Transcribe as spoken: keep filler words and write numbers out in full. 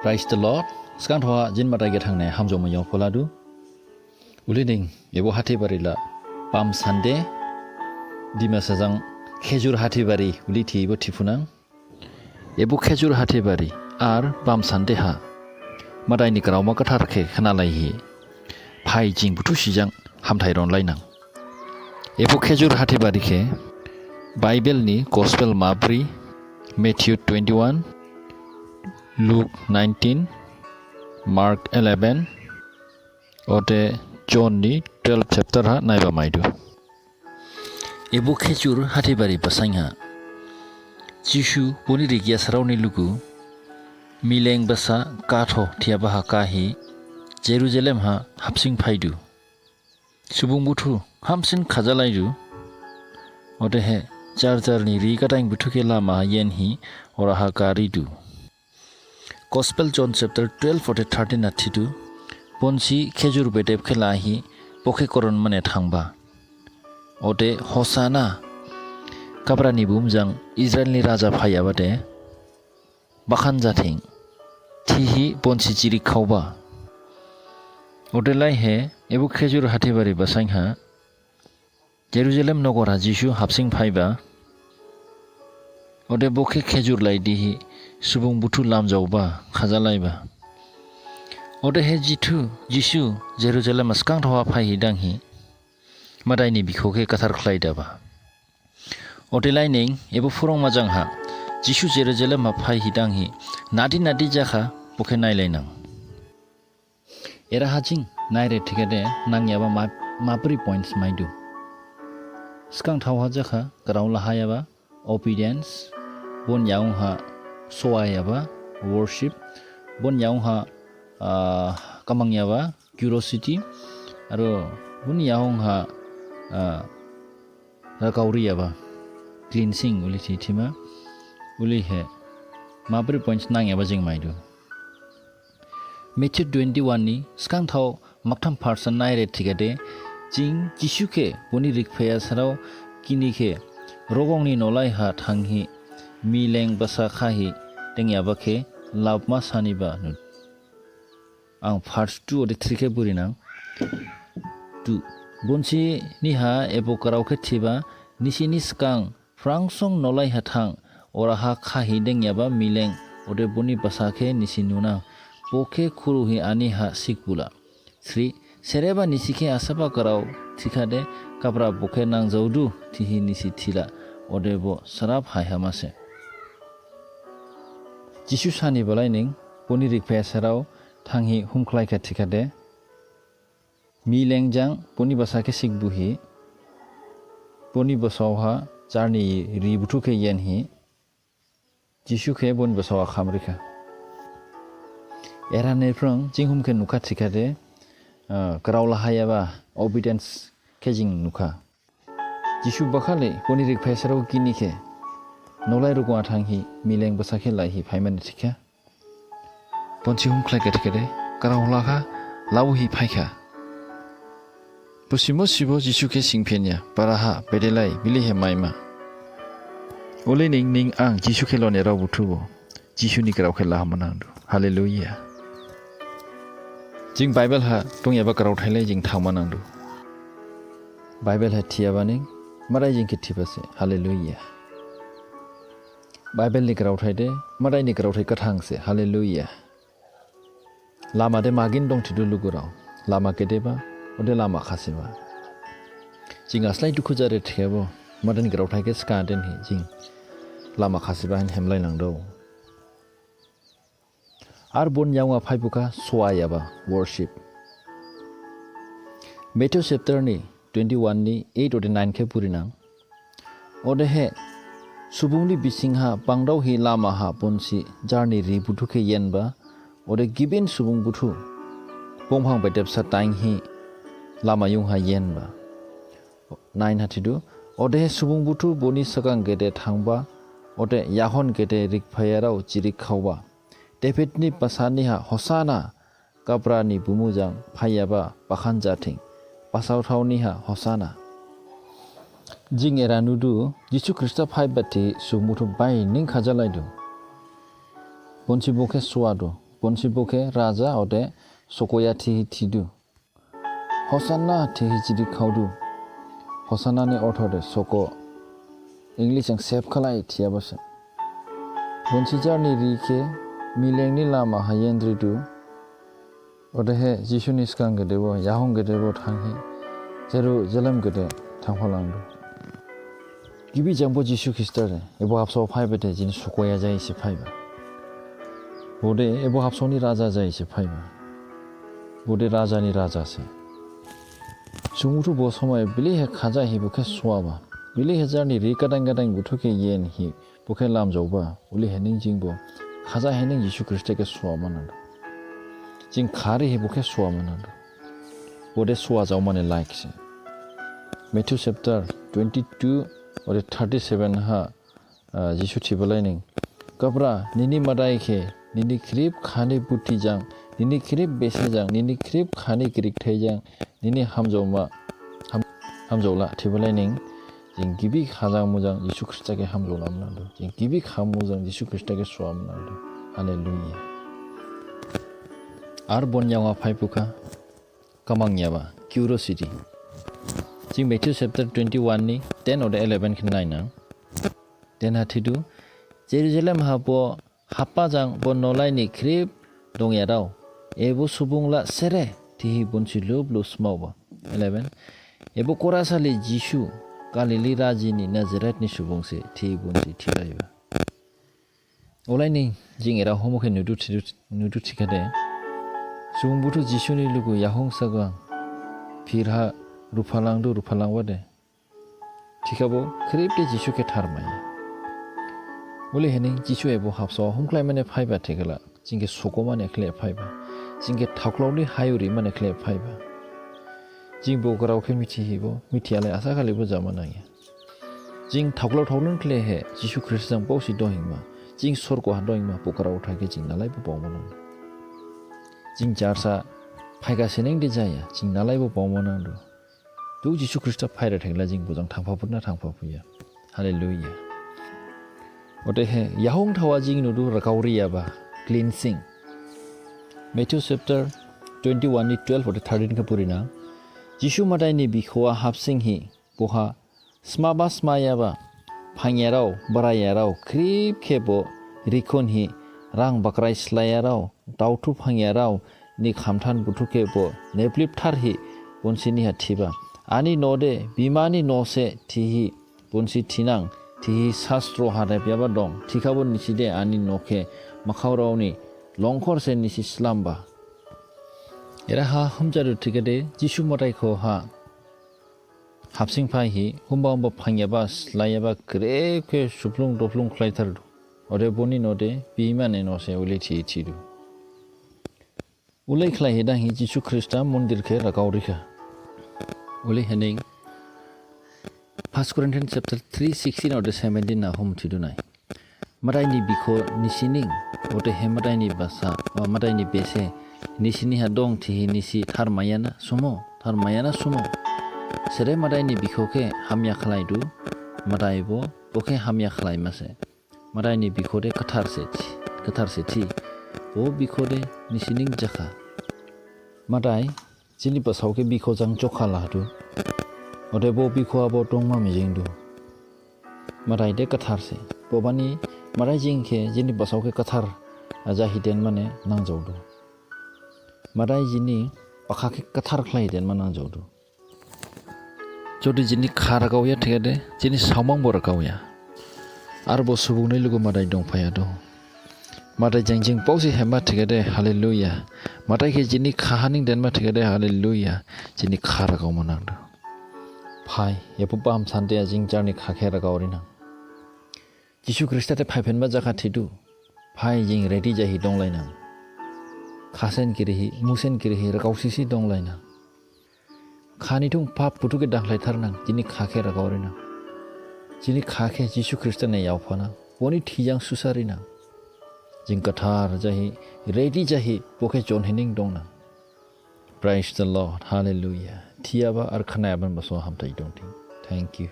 Praise the Lord. Sgang thoha jin Madai khe thangne hamjaoma yaophaladu. Ulining ebo hathibari la Palm Sunday, Dimasa jang khejur hathibari uli thi ebo thiphunang. Ebo khejur hathibari ar Palm Sunday ha Madai ni graoma gathar khe khnalaihi phai jing buthu sijang hamthai ronlainang. Ebo khejur hathibari khe Bible ni Gospel mabri, Matthew twenty-one, Luke nineteen, Mark eleven, ode John ni twelve chapter ha naiba maidu. Ebo khejur hathibari basain ha Jisu boni rikyasarao ni lugu mileng basa katho thiyaba ha kahi Jerusalem ha hapsing phaidu. Subung buthu hamsin khajalaidu. Odehe jar jar ni ri gadain buthu khe lama ha yenhi oraha garidu. Gospel John chapter twelve ode thirteen ha thidu, bonsi khejur bedep khe lahi bo khe koron mane thangba. Ode Hosana, Gabra ni bumu jang Israel ni raja phaiyaba de bakhan jathing thihi bonsi jirik khaoba. Odelaihe ebo khejur hathibari basain ha Jerusalem nogor ha Jisu hapsing phaiba. Ode bo khe khejur laidihi subung buthu lamjaoba, khajalaiba. Odehe jithu Jisu Jerusalem ha sgang thoha phaihi danghi Madai ni bikhoh khe gathar khlaidaba. Odelaining ebo phurongma jang ha Jisu Jerusalem ha phaihi danghi nadi nadi jakha bo khe nailainang. Eraha jing naire thikhade nangyaba ma-, mabri points maidu. Sgang thoha jakha grao lahayaba, obedience, boni yaohon ha soayaba, worship, boni yaohon ha, ah, kamangyaba, curiosity, aro boni yaohon ha, ah, ragaoriyaba, cleansing, uli thi thima, ulihe mabri points nangyaba jing maidu. Matthew twenty-one ni sgang thao maktham percent naire thikhade, jing Jisu khe boni rikphayasarao gini khe rogong ni nolai ha thanghi mileng basa khahi dengyaba khe labma saniba nu. Ang verse two ode three khe burinang. Two. Bonsi niha ebo grao khe thiba, nisini sgang phrang song nolai ha thang, oraha khahi dengyaba mileng ode boni basa khe nisi nunang, bo khe khuruhi ani ha sikbula. Three. Sereba nisi khe asaba grao thikhade, Gabra bo khe nangjaodu thihi nisi thila, ode bo srap haiha mase. Jisu sani balaining boni rikphayasarao thanghi humkhlaikha thikhade, mileng jang boni basa khe sikbuhi, boni basao ha jar ni ri buthu khe yenhi, Jisu khe boni basao ha khamrikha. Era niphrang jing hum khe nukha thikhade, ah, grao lahayaba, obedience khe jing nukha. Jisu bakhali boni rikphayasarao gini khe nolai rogong ha thanghi mileng basa khe laihi phaimane thikha. Bonsi humkhlaikha thikhade, grao lakha, labuhi phaikha. Busi musibo Jisu khe singphinya, baraha, bedelai, bilihe maima. Ulining ning ang Jisu khe lone rao buthubo Jisu ni grao khe lahama nangdu. Hallelujah. Jing Bible ha dongyaba graothailai jing thangma nangdu. Bible ha thiyaba ning Madai jing khe thibase. Hallelujah. Bible ni graothai de Madai ni graothai gathangse. Hallelujah. Lama de magin dong thidu lugurao. Lama gedeba, ode lama khasiba. Jing aslai dukhu jare thikhabo, Madai ni graothai khe sgang denhi jing lama khasiba hin hemlai nangdu. Ar boni yaohon ha phaibukha soayaba, worship. Matthew chapter ni twenty-one ni eight ode nine khe purinang. Odehe, subung ni bising ha bangdaohi lama ha bonsi jar ni ri buthu khe yenba, ode gibin subung buthu bongphang bedepsa dainhi lama yung ha yenba. Nine ha thidu, odehe subung buthu boni sagang gede thangba, ode yahon gede rikphayarao jirik khaoba. David ni basa niha Hosana, Gabra ni bumu jang phaiyaba bakhan jathing, basaothao niha Hosana. Jing era nudu, Jisu Khrista phaiba thi subung buthu baining khajalaidu. Bonsi bo khe soadu, Bonsi bokhe raja ode sokoya thihi thidu. Hosanna thihi jidi khaudu. Hosanna ni ortho de soko. English ang sep khalai thiyaba se. Bonsi jarni ri khe mileng ni lama ha yendridu. Odehe Jisu ni sgang gedebo, yahong gedebo thanghi, Jerusalem gede thangphalangdu. Gibi jangbo Jisu Khrista de, ebo habsao phaiba de, jini sokoya jai se phaiba. Bode ebo habsao ni raja jai se phaiba. Bode raja ni raja se. Sumuthu bo somai bili he khaja hi bokhe suaba. Bili he jarni ri gadang gadang buthu khe yen hi bokhe lamjaoba, uli hening jingbo, khaja hening Jisu Khrista khe suama nangdu. Jing khari hi bokhe suama nangdu. Bode sua jaomane like se. Matthew chapter twenty-two, ode thirty-seven ha, ah, Jisu thibalai ning. Gabra, nini madai khe, nini khrip khani buti jang, nini khrip bese jang, nini khrip khani grikthai jang, nini hamjaoma, ham-, hamjaola thibalai ning. Jing gibi khajang mujang Jisu Khrista khe hamjaola manangdu. Jing gibi kha mujang Jisu Khrista khe suama nangdu. Hallelujah. Ar bon yaoha phaipukha, kamangyaba, curiosity. Jing Matthew chapter twenty-one ni ten ode eleven khe nainang. Ten ha thidu, Jerusalem ha bo happa jang bo nolai ni khrip dongyarao, ebo subung la sere thihi bonsi lup lup smaoba. Eleven. Ebo khorasali Jisu, Galili raji ni Nazareth ni subung se thihi bonsi thilaiba. Olai ni jing era homo khe nudu thidu, nudu thikhade. Subung buthu Jisu ni lugu yahong sagang phirha ruphalangdu ruphalangba de. Thikhabo khrip de Jisu khe tharmai. Uli hening Jisu ebo habsao humkhlai mane phaiba thikhala, jing khe soko mane khle phaiba. Jing khe thaoklao ni hayuri mane khle phaiba. Jing bo grao khe mithihibo, mithiyalai asa khalibo jama nangya. Jing thaoklao thaoklon khle he, Jisu Khrista jang baosi dohingma. Jing sorgo ha dohingma, bo grao thai khe jing nalaibo baoma nangdu. Jing jarsa phaikha seneng de jaya, jing nalaibo baoma nangdu. Tu Jisu Khrista phaira thengla jing bojang thangpha phuna thangpha phuya. Hallelujah. Odehe yahong thawa jing nudu ragao riyaba cleansing. Matthew chapter twenty-one ni twelve ode thirteen khe purina. Jisu Madai ni bikhoa hapsing hi boha smaba smayaba phangyarao, barayarao, khrip khe bo rikhon hi rang bakrai slaiyarao, daothu phangyarao ni khamthan buthu khe bo neplip thar hi bonsi ni ha thiba. Ani noh de bima ni noh se thihi bonsi thinang, thihi sastro ha rebyaba dong, thikhabo nisi de ani noh khe makhaorao ni longkhor se nisi slamba. Era ha humjadu thikhade, Jisu Madai kho ha hapsing phai hi, humba humba phangyaba, slaiyaba, khrip khe suplung doplung khlaithardu. Ode boni noh de, bima ni noh se uli thi thidu. Ulai khlai hi dang hi Jisu Khrista mondir khe ragao rikha. Uli hening First Corinthians chapter three sixteen ode seventeen na hum thidu nai. Madai ni bikho nisi ning, odehe Madai ni basa, o Madai ni bese, nisi ni ha dong thihi nisi tharmaiya na sumo, tharmaiya na sumo. Sere Madai ni bikho khe hamya khlaidu, Madai bo, bo khe hamya khlaima se. Madai ni bikho de gathar se thi, gathar se thi. Bo bikho de nisi ning jakha. Madai, jini basao khe bikho jang jokha lahadu. Ode bo bikho abo dongma mijingdu. Madai de gathar se. Bobani Madai jing khe jini basao khe gathar jahi den mane nangjaodu. Madai jini bakha khe gathar khlai den ma nangjaodu. Jodi jini kha ragaoya thikhade, jini saomang bo ragaoya. Ar bo subung ni lugu Madai dongphayadu. Madai jang jing baosi hema thikhade, hallelujah. Madai khe jini kha haning denma thikhade, hallelujah. Jini kha ragaoma nangdu. Phai, ebo Palm Sunday ha jing jarni kha khe ragao rinang. Jisu Khrista de phaiphinba jakha thidu. Phai jing ready jahi donglainang. Khasen girihi, musen girihi, ragao sisi donglainang. Khani thung phap buthu khe dangkhlai tharnang, jini kha khe ragao rinang. Jini kha khe Jisu Khrista ne yaophanang. Boni thi jang susarinang. Jing gathar jahi, ready jahi, bo khe jon hening dongnang. Praise the Lord. Hallelujah. Thiyaba ar khnayaba ni basao hamthai dongthing. Thank you.